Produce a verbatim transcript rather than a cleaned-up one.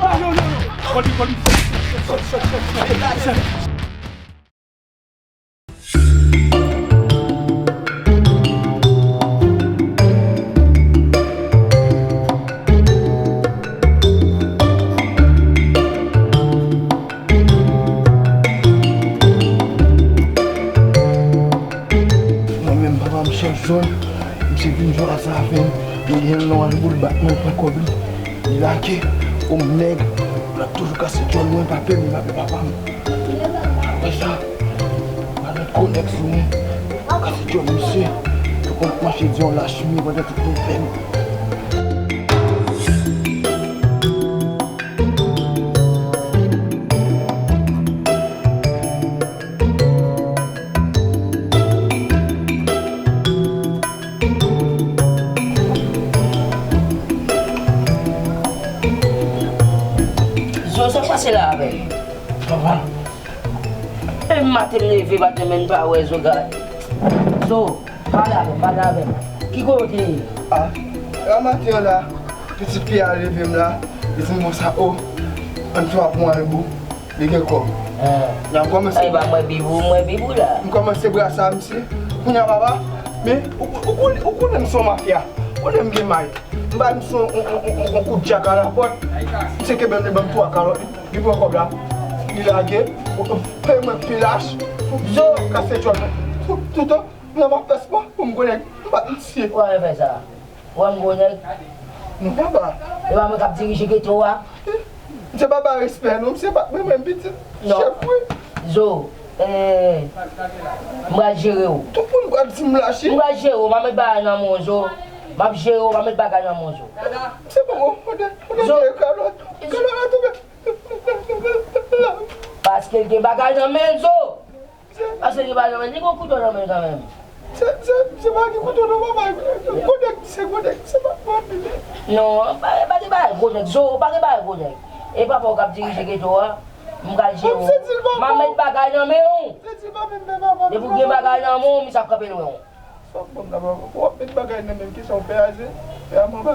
Kòl li, kòl li. Sòt, sòt, sòt, sòt. Mwen menm, papa m chèf zòn, misye vin jwe a sa avè m. Li gen yon lòj pou l bat mwen, pran kòb li. Li lage, o m nèg, l ap toujou kase djòl mwen, pa pè m, pa pè papa m. Apre sa, pa gen konèks mwen, kase djòl misye. Yo konn ap mache di yon lach mye pandan tout mwen fè m. Zo, sa k pase la avè l? Papa. E maten m leve, maten menm pa wè Zo, gad. Zo, pale avè m, pale avè m. Ki kote w te ye? Ah, la maten an la, pitit fi a leve m la, li di m konsa, o, ann fè w ap mwen bou. Li gen kòb. N ap kòmanse. Ay, ba mwen bibou, mwen bibou la. M kòmanse brase misye. Kounye a, papa, men, ou, ou, ou konnen, ou konnen m se yon mafya. Ou konnen m gen may. M bay misye yon, yon, yon, yon, yon kout djak a lapòt. Misye kenbe m, li ban m twa kalòt. Li pran kòb la. Li lage. Peye mwen pi lach. Zo. Kase djòl mwen. Tout, tout tan, m nan fè spò pou m konnen m bat misye. Ou pa vle fè sa. Wè m gwo nèg. Non, papa. E pa mwen k ap dirije geto a. Misye pa bay respè, non. Misye pa mwen menm pitit. Non. Chèf, wi. Zo, eh, m pral jere w. Tout moun pral di m lache. M pral jere w, m ap met bagay nan men w, Zo. M ap jere w, m ap met bagay nan men w, Zo. Misye ban mwen, mwen te, mwen te Zo. Kalòt. Kalòt la tonbe. Paske l gen bagay nan men l, Zo. Paske li pa janm, li gon kouto nan men l kanmenm. Se, se, se pa gen kouto non, papa. Gwo nèg, se gwo nèg, se pa, pa anpil. Non, pa, pa gen bagay gwo nèg, Zo, pa gen bagay gwo nèg. E papa w k ap dirije geto a, m pral jere w. M ap met bagay nan men w. Depi w gen bagay nan men w, misye ap kanpe lwen w. Sa w ap ban m la, papa? W ap met bagay nan men m, kisa w fè a, se fè a manba.